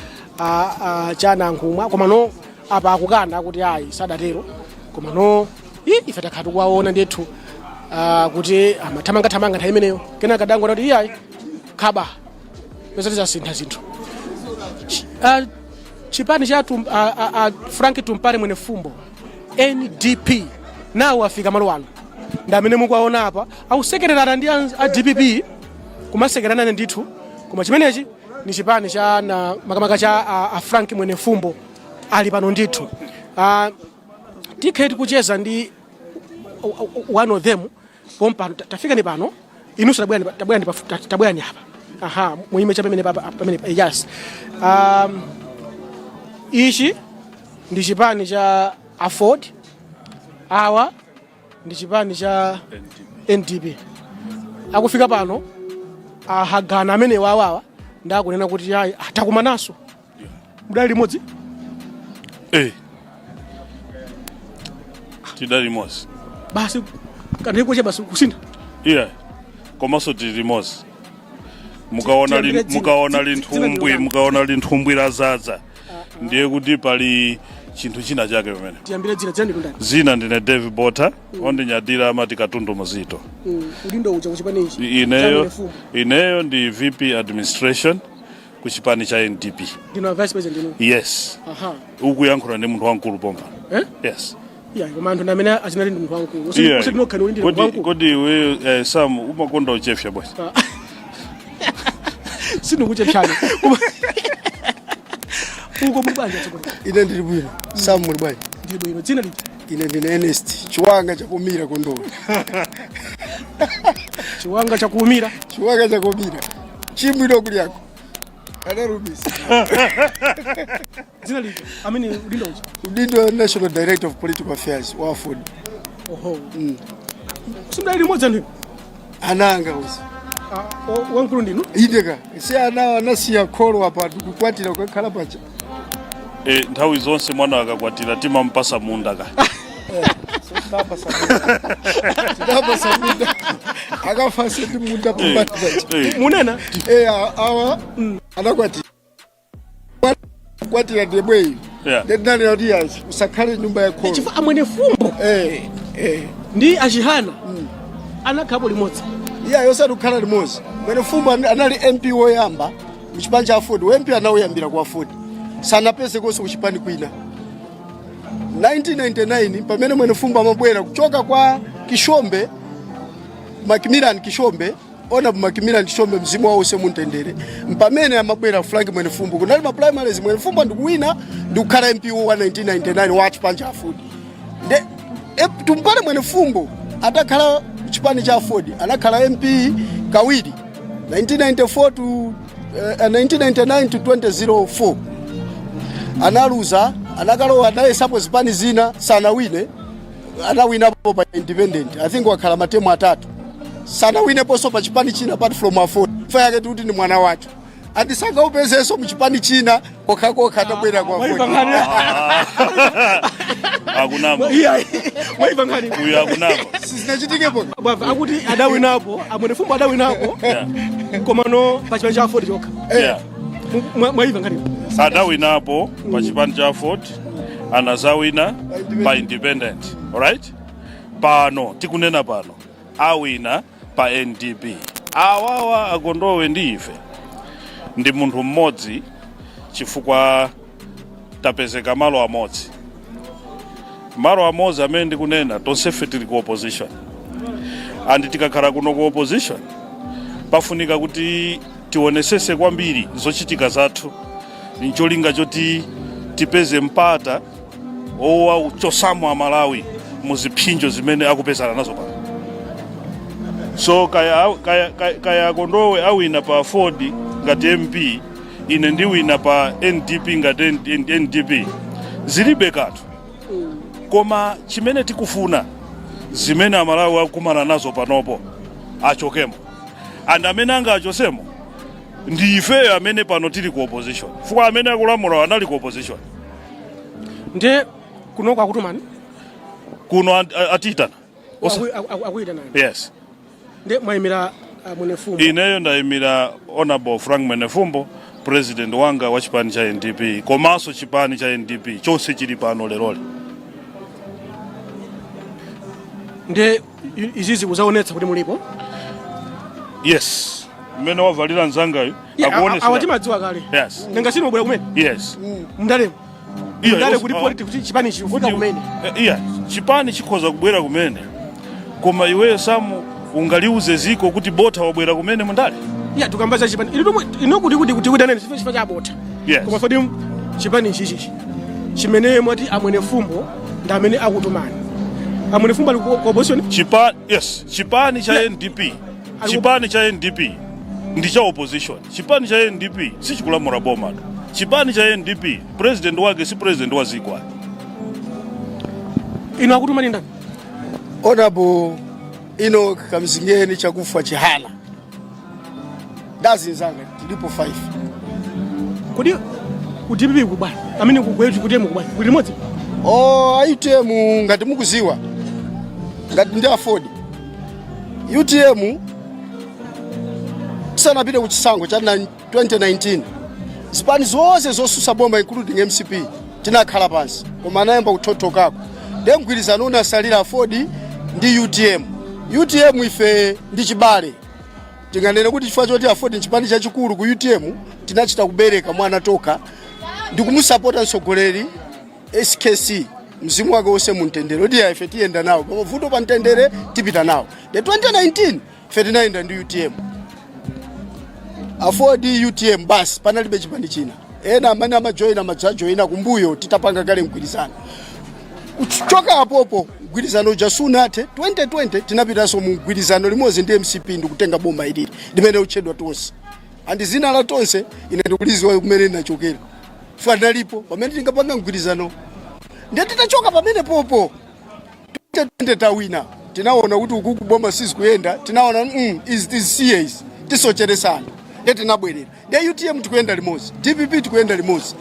Nankhumwa. Komano apa akukana kuti ayi, sadatero. Komano ife takhala tikuwaona ndithu kuti amathamangathamanga nthawi imeneyo, kenaka adangona kuti iyayi, khaba peza tizasintha zinthu. Chipani cha Frank Tumpale Mwenefumbo, NDP, nawo afika malo ano, ndi amene mukuwaona apa akusekererana ndi a DPP, kumasekererana ndithu. Koma chimenechi ni chipani cha na makamaka cha a Frank Mwenefumbo ali pano ndithu. Tikhe tikucheza ndi one of them pompano. Tafika ni pano inunso, tabwerani apa. Aha, muime cha pamene pamene, yes. Ichi ndi chipani cha AFORD, awa ndi chipani cha NDP. Akufika pano ahagana amene wawawa ndakunena kuti ayi, takumananso, mudali limodzi. Eh. Tidali limodzi. Basi kanthawi basi kusintha. Iya. Komanso tili limodzi. Mukaona Tiyambire dzina. mukaona Dzina linthumbwi ndi mukaona linthumbwi lazaza, ndiye kuti pali chinthu china chake pamene. Tiyambire dzina. Dzina ndi ndani? Zina ndine David Bota, ondinyadira amati Katundu Muzito. Udindo uja kuchipanichi? Ineyo, ineyo ndi VP administration ku chipani cha NDP. Ndino vice president inu? Yes. Ukuyankhula ndi munthu wamkulu pompa. Eh? Yes. Iya, koma anthu amene azinali ndi munthu wamkulu. Iya. Usati nokha ndi munthu wamkulu. Kodi iwe Sam umakonda uchefya bwana? Sindikuchepsana. Koma uko muli bwanji, atsogoleri? Ine ndili bwino. Sam, muli bwanji? Ndili bwino. Dzina liti? Ine ndine Ernest Chiwanga Chakumira Kondowe. Chiwanga Chakuumira. Chiwanga Chakumira chimwino kulyako analumisa. Dzina liti amene udindo uja? Udindo national director of political affairs wa AFORD. Oho, simudali limodzi anthu? Ananga uzi. Wamkulu ndinu? Indeka si ana anasiya kholo apa ndikukwatira kukakhala pacha. Nthawi zonse mwana akakwatira timampasa munda ka. Tidapasa munda, akafase ndi munda pambali pacha. Munena. Eh, awa anakwatira kwatira ndemweyo. Ndinanena kuti yazi usakhale nyumba ya kholo. Chifukwa amwene Fumbo ndi Achihana anakhalapo limodzi. Iya, yosati kukhala limodzi. Mwene Fumbo anali MP woyamba muchipani cha AFORD. MP anawuyambira ku AFORD, sanapeze konse kuchipani kwina. 1999 pamene Mwene Fumbo amabwera kuchoka kwa Kishombe, Macmillan Kishombe, Honorable Macmillan Kishombe, mzimu wawo use mumtendere, mpamene amabwera Frank Mwene Fumbo, kunali ma primaries, Mwene Fumbo ndikuwina ndikukhala MP wa 1999 wa chipani cha AFORD. Nde Tumpale Mwene Fumbo atakhala chipani cha AFORD anakhala MP kawiri, 1994 to 1999 to 2004. Analuza, anakalowa, anayesapo zipani zina, sanawine. Anawinapo pa independent, I think wakhala ma term atatu, sanawineponso pa chipani china apart from AFORD. Fa yake tikuti ni mwana wathu, andisangaupezenso muchipani china kokhakokha atabwera kwa AFORD. Akunama. Iya, mwaiva nkhani? Uyu akunama. Sizinachitikepo. Bwava akuti adawinapo, amwene Fumbo adawinapo, komano pa chipani cha AFORD chokha. Mwaiva nkhani? Adawinapo pa chipani cha AFORD, anazawina pa independent, alright? Pano tikunena pano awina pa NDP. Awawa akondowe ndi ife ndi munthu mmodzi, chifukwa tapezeka malo amodzi, malo amodzi amene ndikunena tonsefe tili ku opposition. And tikakhala kuno ku opposition pafunika kuti tionesese kwambiri zochitika zathu ncholinga choti tipeze mpata. Owachosamo Amalawi muziphinjo zimene akupezana nazo pano. So kaya Kondowe awina pa Aford ngati MP, ine ndiwina pa NDP ngati NDP, zilibe kanthu. Koma chimene tikufuna, zimene Amalawi akumana nazo panopo achokemo, and amene angachosemo ndi ifeyo amene pano tili ku opposition, chifukwa amene akulamula anali ku opposition. Ndiye kunoko akutumani? Kuno atiyitana. Akuyitanani? Yes. Ndiye mwayimira Mwenefumbo? Ineyo ndayimira Honorable Frank Mwenefumbo, president wanga wa chipani cha NDP, komanso chipani cha NDP chonse chili pano leroli. Ndiye izizi kuzaonetsa kuti mulipo? Yes, mmene wavalira mzangayo. Yeah, awa timadziwa kale. Yes. Nanga sinobwera kumene? Yes. Mndalemo ndale kuti politics, kuti chipani chifika kumene. Iya, chipani chikhoza kubwera kumene, koma iweyo Samu ungaliuze ziko kuti Botha wabwera kumene mundale? Iya, tukamba za chipani ino ino kuti anene chifukwa cha Botha. Koma fodi chipani chichichi chimene mwati a Mwenefumbo ndi amene akutumani, a Mwenefumbo ali ku opposition? Yes, chipani cha NDP, chipani cha NDP ndi cha opposition. Chipani cha NDP sichikulamula boma. Chipani cha NDP, president wake si president wa ziko ayi. Ino akutumani ndani? Honorable Enoch Kamzingeni Chakufwa Chihana ndi azinzanga tilipo 5. Kodi ku DPP kubwana amene kugwetu kutemu kubwana kuli limodzi? Oh, UTM, ngati mukuziwa, ngati ndi Aford, UTM tisanapite ku chisankho cha 2019, zipani zonse zosusa boma, including MCP, tinakhala pansi, koma anayamba kuthothokako. Ndiye mgwirizano unasalira Aford ndi UTM. UTM ife ndi chibale, tinganene kuti chifukwa choti Aford nchipani chachikulu ku UTM, tinachita kubereka mwana tokha ndikumusapota mtsogoleri SKC, mzimu wake wonse mumtendere, kuti ife tiyenda nawo pamavuto, pa mtendere, tipita nawo. The 2019 ife tinayenda ndi UTM, Aford, UTM basi, panalibe chipani china. Ena amene amajoyina amadzajoyina kumbuyo titapanga kale mgwirizano. Kuchoka apopo mgwirizano uja sunathe. 2020 tinapitanso mu mgwirizano limodzi ndi MCP ndikutenga boma ilili limene utchedwa Tonse. And zina la Tonse ine ndikuliziwa kumene linachokera, chifukwa ndalipo pamene tingapanga mgwirizano. Ndiye titachoka pamene popo 2020 tawina, tinaona kuti uku kuboma sizikuyenda. Tinaona izi tizisiye izi, tisocheresana. Ndiye tinabwerera. Ndiye UTM tikuyenda limodzi, DPP tikuyenda limodzi,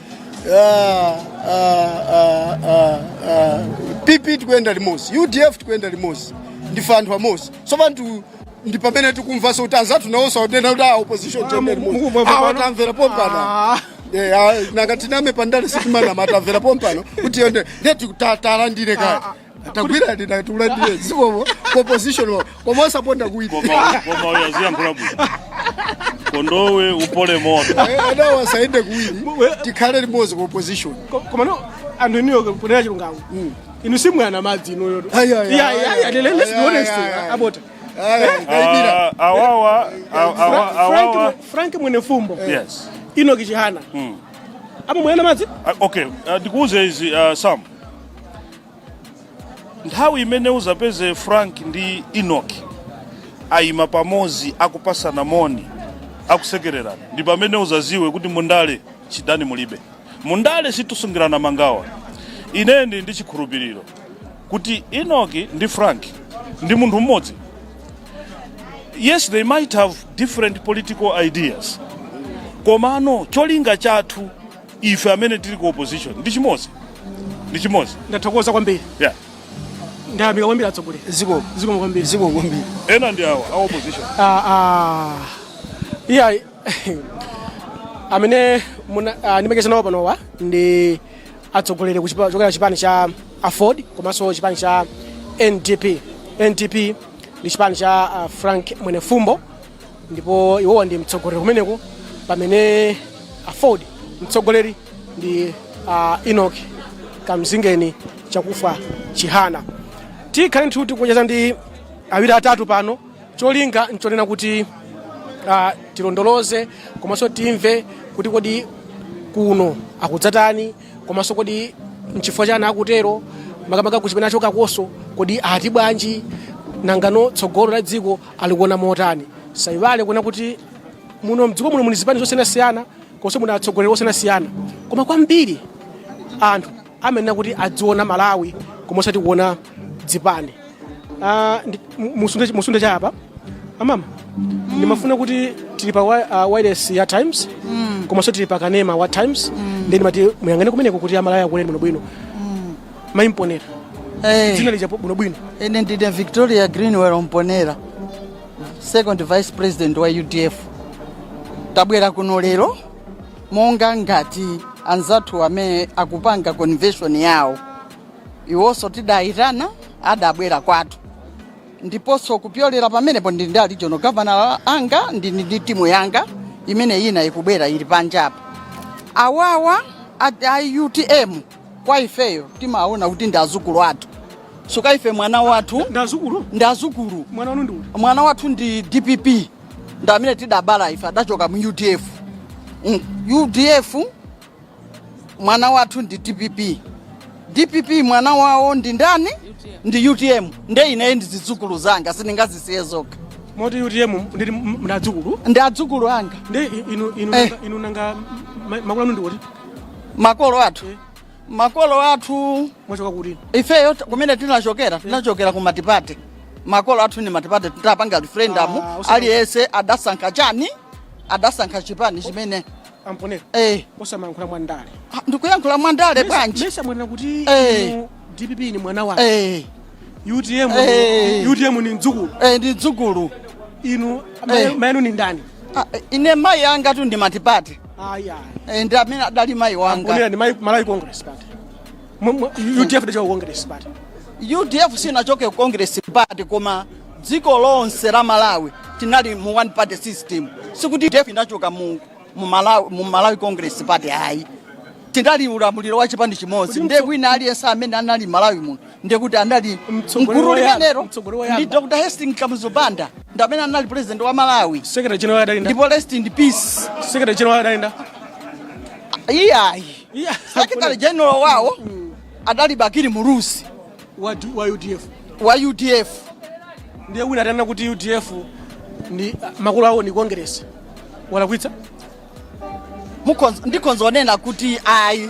PP tikuyenda limodzi, UDF tikuyenda limodzi, ndife anthu amodzi. So panthu ndi pamene tikumvanso kuti anzathu nawonso akunena kuti ah, opposition tiyende limodzi. Mukumva Awa pano? tamvera pompano. Eh, ah, nanga tiname pandale? Sitimanama, tamvera pompano kuti yonde. Ndiye talandire kaya tagwira ndina tiulandire zikomo ku opposition, koma osaponda kuwiri. Koma uyo aziyankhula bwino. Kondowe, upole moto. Anawo asaende kuwiri, tikhale limodzi ku opposition. Koma no, anthu inuyo, kunena chilungamo, inu simwana madzi inuyo. Ayi, ayi, Yeah, ayi, yeah, yeah, let's be ayi, honest, ayi, ayi. a Botha. Kaibira. Ah, awawa awawa. Frank Mwenefumbo, Yes. Enoch Chihana amamwena madzi? Ah, okay, ndikuuze izi, Sam, nthawi imene uzapeze Frank ndi Enoch ayima pamodzi, akupasana moni, akusekererana, ndi pamene uzaziwe kuti mundale chidani mulibe. Mundale situsungirana mangawa. Ine ndi chikhulupiriro kuti Enoch ndi Frank ndi munthu mmodzi. Yes, they might have different political ideas, komano cholinga chathu ife amene tili ku opposition ndi chimodzi, ndi chimodzi. Ndathokoza kwambiri. Ndayamika kwambiri, atsogoleri. Zikomo. Zikomo kwambiri. Zikomo kwambiri. Ena ndi awa a opposition. Ah, ah. Iya, amene ndimacheza nawo panowa ndi atsogoleri kuchokera chipani cha Aford komanso chipani cha NDP. NDP ndi chipani cha Frank Mwenefumbo, ndipo iwowa ndi mtsogoleri kumeneko, pamene Aford mtsogoleri ndi Enoch Kamzingeni Chakufwa Chihana. Tikhale ndithu tikucheza ndi awiri atatu pano. Cholinga nchonena kuti tilondoloze komanso timve kuti kodi kuno akudzatani, komanso kodi Nchifukwa chani akutero? Makamaka kuchipani achokakonso, kodi ati bwanji? Nangano tsogolo la dziko alikuona motani? Sayiwale kuona kuti muno mdziko muno muli zipani zosiyanasiyana, konse muna atsogoleri osiyanasiyana, koma kwambiri anthu amenena kuti adziona Malawi koma osati kuona dzipani. Musunde chapa amama, ndimafuna kuti tili pa wireless ya Times, komanso tili pa kanema wa Times, ndi ndimati muyang'ane kumeneko kuti Amalawi akuoneni bwinobwino. Mayi Mponera, dzina lija bwinobwino? Ine ndine Victoria Greenwell Mponera, second vice president wa UDF. Tabwera kuno lero monga ngati anzathu amene akupanga convention yawo, iwonso tidayitana, adabwera kwathu. Ndiponso kupyolera pamenepo ndili ndi a regional governor anga, ndili ndi timu yanga imene ina ikubwera ili panjapa. Awawa a UTM kwa ifeyo timaona kuti ndi azukulu athu. Suka ife mwana wathu Ndi azukulu? Ndi azukulu. Mwana wanu ndi uti? Mwana wathu ndi DPP, ndi amene tidabala ife, adachoka mu UDF. UDF mwana wathu ndi DPP. DPP mwana wawo ndi ndani? Ndi UTM. Nde ineyi ndi zidzukulu zanga, sindingazisiye zokha. Moti UTM ndili mna adzukulu? Ndi adzukulu anga. Ndi inu inu nanga makolo anu ndi oti? Makolo athu, makolo athu Mwachoka kuti? Ifeyo kumene tinachokera, tinachokera ku multiparty. Makolo athu ni multiparty. Titapanga referendum, aliyense adasankha chani? Adasankha chipani chimene A Mponera, osamayankhula mwandale. Ah, ndikuyankhula mwandale bwanji? Mesa mwanena kuti inu DPP ni mwana wanu, UTM UTM ni mdzukulu? Eh, ndi mdzukulu. Inu mayanu ni ndani? Ah, ine mayi anga tu ndi multiparty. Aya. Ndi amene adali mayi wanga. Mponera ni Malawi Congress Party. UDF ndicho Congress Party. UDF sinachoke ku Congress Party, koma dziko lonse la Malawi tinali mu one party system. Sikuti UDF inachoka mu Malawi Congress Party, ayi. Tinali ulamuliro wa chipani chimodzi. Kuti Ndiye wina aliyense amene anali Malawi muno ndiye kuti anali Mtsogoleri mgulu limenelo mtsogoleri woyamba. ndi Dr Hastings Kamuzu Banda, ndi amene anali president wa Malawi. Secretary general adalinda? Ndipo rest in peace. Secretary general adalinda? Iyayi. Yeah. Secretary general wawo adali Bakili Muluzi. Wa UDF? Wa UDF. Ndiye wina atanena kuti UDF ndi makolo awo ni Congress, walakwitsa? Ndikhonza onena kuti ayi,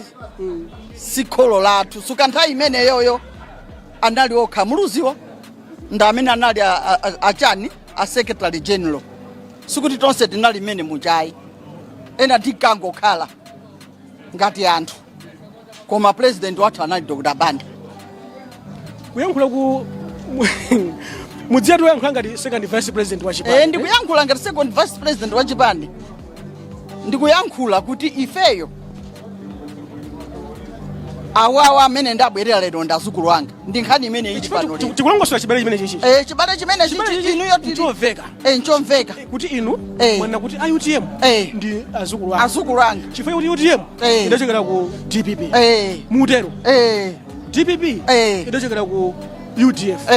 si kholo lathu. Suka nthawi imeneyoyo anali okha Muluziwo ndi amene anali achani, a secretary general. Sikuti tonse tinali mmene muchayi, ena tinkangokhala ngati anthu, koma president wathu anali Dr Banda. Kuyankhula ku mudziya tuyankhula ngati second vice president wa chipani. Ndikuyankhula ngati second vice president wa chipani. Ndikuyankhula kuti ifeyo awawa amene ndabwerera lero ndi azukulu anga, ndi nkhani imene ili pano lero. Tikulongosola chibale chimene chichi. Chibale chimene Chibale chichi chichi inuyo tili nchomveka. Nchomveka. Kuti inu mwanena kuti a UTM ndi azukulu anga. Azukulu anga. Chifukwa kuti UTM idachokera ku DPP. Mutero? Eh. DPP idachokera ku UDF.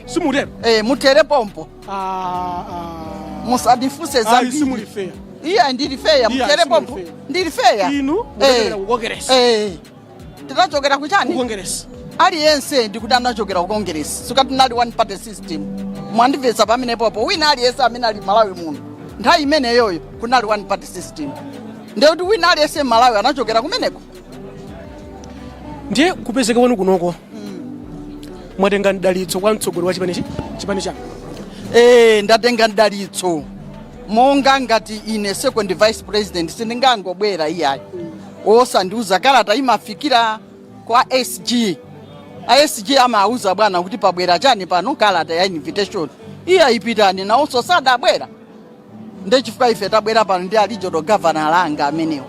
Simutero? Mutere pompo. Ah, ah. Musandifunse Ayi, zambiri. simuli fair. Iya, ndili fair. Iya, Mutere simuli pompo. fair. Ndili fair. Inu mudachokera ku Congress. Tinachokera kuchani? Ku Congress. Aliyense ndikuti anachokera ku Congress. Sukati tinali one party system. Mwandimvetsa pamenepopo? Wina aliyense amene ali Malawi muno nthawi imeneyoyo kunali one party system, ndekuti wina aliyense Malawi anachokera kumeneko. Ndiye kupezeka kwanu kunoko, mwatenga mdalitso kwa mtsogoleri wa chipanichi, chipani chanu? Ndatenga mdalitso monga ngati ine second vice president, sindingangobwera iyayi osandiuza. Kalata imafikira kwa SG, a SG amauza bwana kuti pabwera chani pano, kalata ya invitation. Iya, ipitani. Nawonso sadabwera, nde chifukwa ife tabwera pano ndi a regional governor langa amenewo.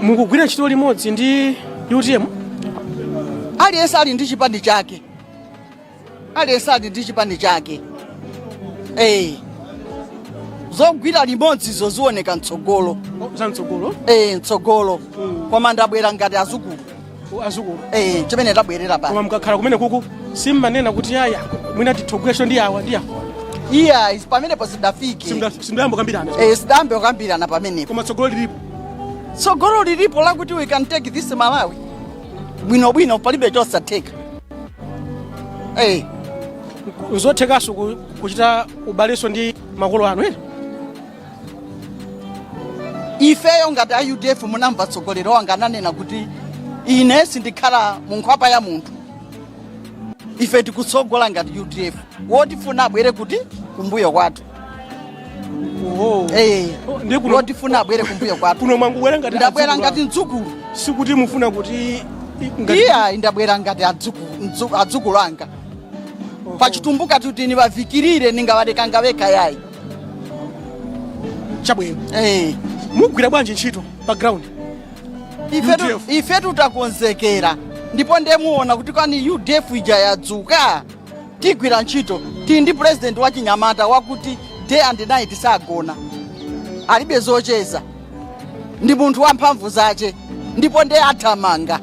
Mukugwira ntchito limodzi ndi UTM? Aliyense ali ndi chipani chake, aliyense ali ndi chipani chake. Zogwira limodzizo zioneka mtsogolo. Oh, za mtsogolo? Mtsogolo, koma ndabwera ngati azukulu. Oh, azukulu. Chimene tabwerera pano. Koma mukakhala kumene kuku simmanena kuti aya, mwina tithogwira ntchito ndi awa ndi awa? Iya, pamenepo sidafike. Simdayamba kukambirana? Sidayambe kukambirana pamenepo. Koma tsogolo lilipo? Tsogolo lilipo lakuti we can take this Malawi bwinobwino, palibe chosatheka. Eh. Nzothekanso kuchita ubalenso ndi makolo anu, ere? Ifeyo ngati a UDF, munamva tsogoleri wanga ananena kuti ine sindikhala mu nkhwapa ya munthu. Ife tikutsogola ngati UDF, wotifuna abwere kuti kumbuyo kwathu. Oho. Eh. Oh, ndiye kuno Wotifuna abwere kumbuyo kwathu. Kuno mwangubwera ngati Ndabwera adzukulu ngati anu. mdzukulu. Sikuti mufuna kuti ngati Iya, ndabwera ngati adzukulu anga. Pachitumbuka tuti nivavikirire, ningavalekanga veka yayi. Chabwino. Eh. Mugwira bwanji ntchito pa ground? UDF. Ife tutakonzekera, ndipo ndemuona kuti kwani UDF ija yadzuka. Tigwira ntchito. Tili ndi president wa chinyamata wakuti day and night sagona, alibe zocheza, ndi munthu wamphamvu zace, ndipo ndiye athamanga.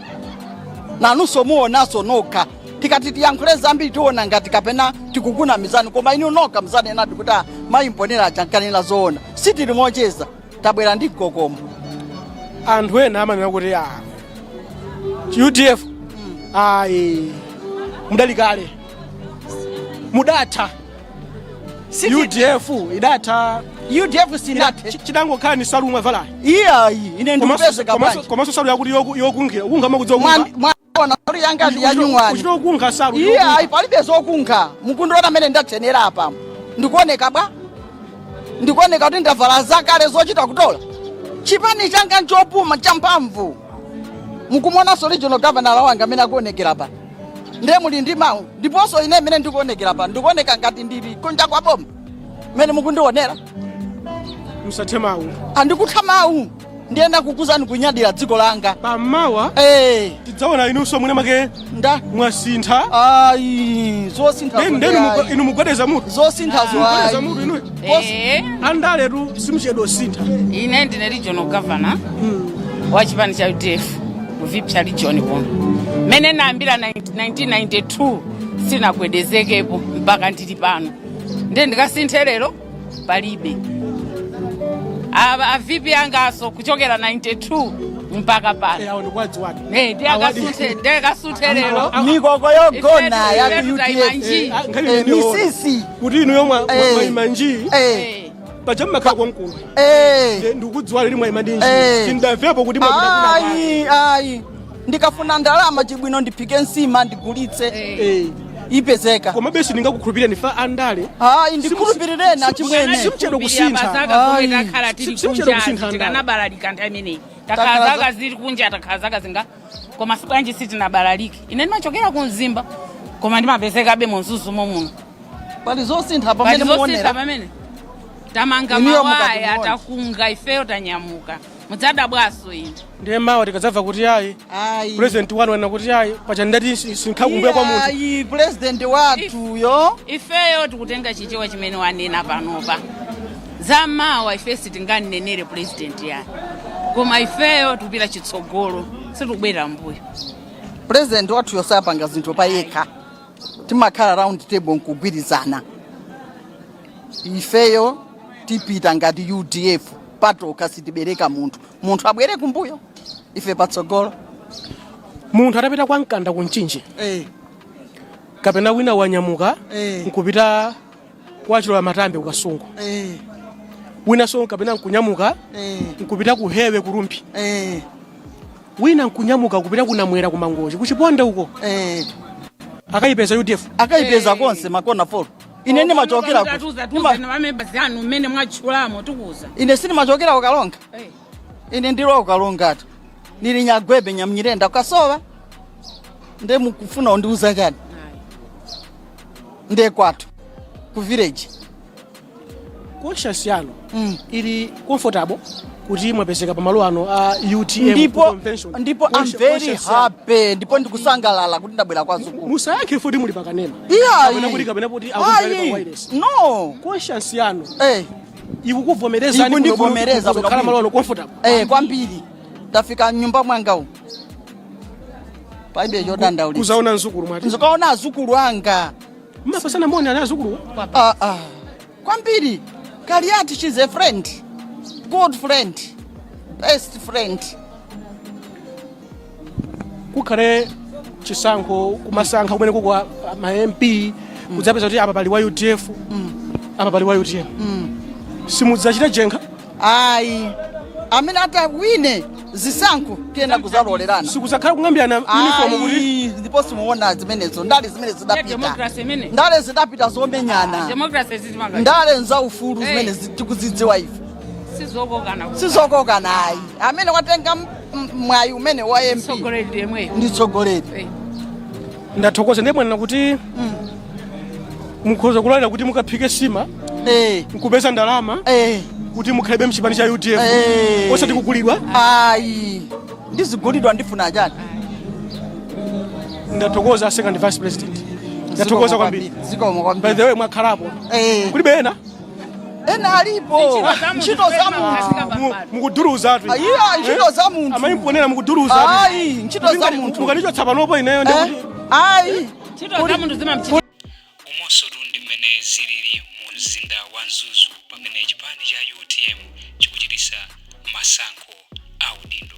Nanunso muonanso nokha. Tikati tiyankhule zambiri, tiona ngati kapena tikukunamizani, koma inu nokha muzanenadi kuti, "Ah, mayi Mponera aja nkanena zoona." Sitili mocheza, tabwera ndi mkokomo. Anthu ena amanena kuti ah, UDF ayi, mudali kale, mudatha. UDF idatha. UDF sinathe. Chidangokhala ni salu mwavalayi. Iyayi, ine ndikupezeka bwanji? Komanso salu yakuti yokunkhira, ukunkha makudziwa kunkha. Mwaona salu yanga ndi yanyuwani. Uchita kunkha salu. Iyayi, palibe zokunkha. Mukundiona amene ndathenera apamo, ndikuoneka bwa? Ndikuoneka kuti ndavala zakale zochita kutola? Chipani changa nchopuma, champhamvu. Mukumonanso regional governor wanga amene akuonekera pa, ndiye muli ndi mawu. Ndiponso ine amene ndikuonekera pa, ndikuoneka ngati ndili kunja kwa boma mmene mukundionera? Msathe mawu. Andikutha mawu, ndiyenda kukuzani kunyadira dziko langa. Pamawa Eh. tidzaona inunso mwina make Nda mwasintha. Ayi, zosintha. Ndenu inu mugwedeza mutu. Zosinthazo Mugwedeza ayi. mutu inuyo. Eh, Andaletu simuchedwa sintha. Ine ndine regional governor wa chipani cha UDF ku Vipya region kuno. Mene nayambira 1992 sinagwedezekepo mpaka ndili pano, ndiye ndikasinthe lero? Palibe. A VP angaso kuchokera 92 mpaka pano. Awo ndikwadziwadi. Eh, ndiye akasunthe, ndiye akasunthe lero? Mikoko yogona Ifetu- ya ifetu ku tayima UDF. nji. Eh, misisi. Kuti inuyo Eh. mwayima nji. Eh. Paja mmakhala kwamkulu. Eh. Ndikudziwa lili mwayima ndi nji. Eh. Sindamvepo kuti mwapita kuna. Ayi, ayi, ndikafuna ndalama chibwino ndiphike nsima ndigulitse. Eh. Ipezeka. Komabe sindingakukhulupirira nifa andale. Ayi, ndikhulupirireni achimwene. Simuchedwa kusintha. Zaka zomwe Ayi. takhala tili Simuchedwa kunja kusintha ndale. tikanabalalika nthawi imeneyi. Takhala Takhala zaka zili kunja, takhala zaka zinga, koma sibwanji sitinabalalike? Ine ndimachokera ku Mzimba, koma ndimapezekabe mu Mzuzumo muno. Pali zosintha pamene Pali zosintha muonera. pamene tamanga Inuyo mawaya, mukatimuona. takunga, ifeyo tanyamuka, mudzadabwaso ine. Ndiye mawa tikadzamva kuti ayi, Ayi. president wanu wanena kuti ayi, paja ndati sinkhakumbuya kwa munthu. Ayi, president wathuyo. Ifeyo tikutenga Chichewa chimene wanena panopa. Zamawa ife sitinganenere president yani, koma ifeyo tikupita chitsogolo, sitikubwerera mbuyo. President wathuyo sapanga zinthu pa yekha, timakhala round table nkugwirizana. Ifeyo tipita ngati UDF patoka, sitibereka munthu. Munthu abwere kumbuyo, ife patsogolo. Munthu atapita kwa Mkanda ku Mchinji, eh. kapena wina wanyamuka Eh. nkupita kwa Chilola Matambe kuKasungu, eh. winanso kapena nkunyamuka eh. nkupita ku Hewe ku Rumphi, eh. wina nkunyamuka kupita ku Namwera ku Mangochi kuChiponde uko, eh. akayipeza UDF? Akayipeza konse, makona four. Ine ndimachokera Tuza tuza na mamembers anu mmene mwatchulamo, tikuza. Ine sindimachokera kuKalonga. Eh. Ine ndilo kuKalongatu, ndili Nyagwebe Nyamnyirenda kukasowa. Nde mukufuna undiuza chani? Nde kwathu ku village. Conscience yanu ili comfortable kuti mwapezeka pamalo ano a UTM Ndipo convention? Ndipo I'm very Conscience yanu. happy, ndipo ndikusangalala kuti ndabwera kwa zukulu. Musayankhe futi muli pakanema Iyayi. kapena kuti akumvera pa Ayi. wireless. No. Conscience yanu eh ikukuvomerezani? Ikundivomereza. Kukhala malo ano comfortable? Eh, kwambiri. Ndafika mnyumba mwanga umu, palibe chodandaulitsa. Kuzaona mzukulu mwati? Nzikaona azukulu anga. Mmapasana moni ana azukulu? Ah, ah. Kwambiri. Kaliati, she's a friend, good friend. best friend. Kukhale chisankho, kumasankha kumene kukwa ma MP, kudzapeza kuti apa pali wa UDF, apa pali wa UTM, simudzachita jenkha? Ayi, amene atawine zisankho tiyenda kuzalolerana. Sikudzakhala kung'ambirana uniform kuti? Ayi, ndipo simuona zimenezo. Ndale zimene zidapita. Democracy imene. Ndale zidapita zomenyana. Democracy zitimanga. Ndale nzaufulu zimene tikuzidziwa ife. Sizokokana. Sizokokana, ayi. Amene watenga mwayi umene wa MP Tsogoleri yemweyo. Ndi tsogoleri. Ndathokoza. Ndiye mwanena kuti mukhoza kulalira kuti mukaphike sima nkupeza ndalama kuti mukhalebe mchipani cha UDF, osati kugulidwa? Ayi, ndizigulidwa ndifuna chani? Ndathokoza, second vice president, ndathokoza kwambiri. Zikomo kwambiri. By the way, mwakhalapo, kulibe ena? Ena alipo. Ntchito za munthu. Mukuduruzatu. Iya, ntchito za munthu. Amayimponera, mukuduruza. Ayi, ntchito za munthu. Mukanichotsa panopo ineyo ndikuti Ayi. Ntchito za munthu zimamchita. Umonso ndi mmene zilili mu mzinda wa Mzuzu pamene chipani cha UTM chikuchitisa masankho a udindo.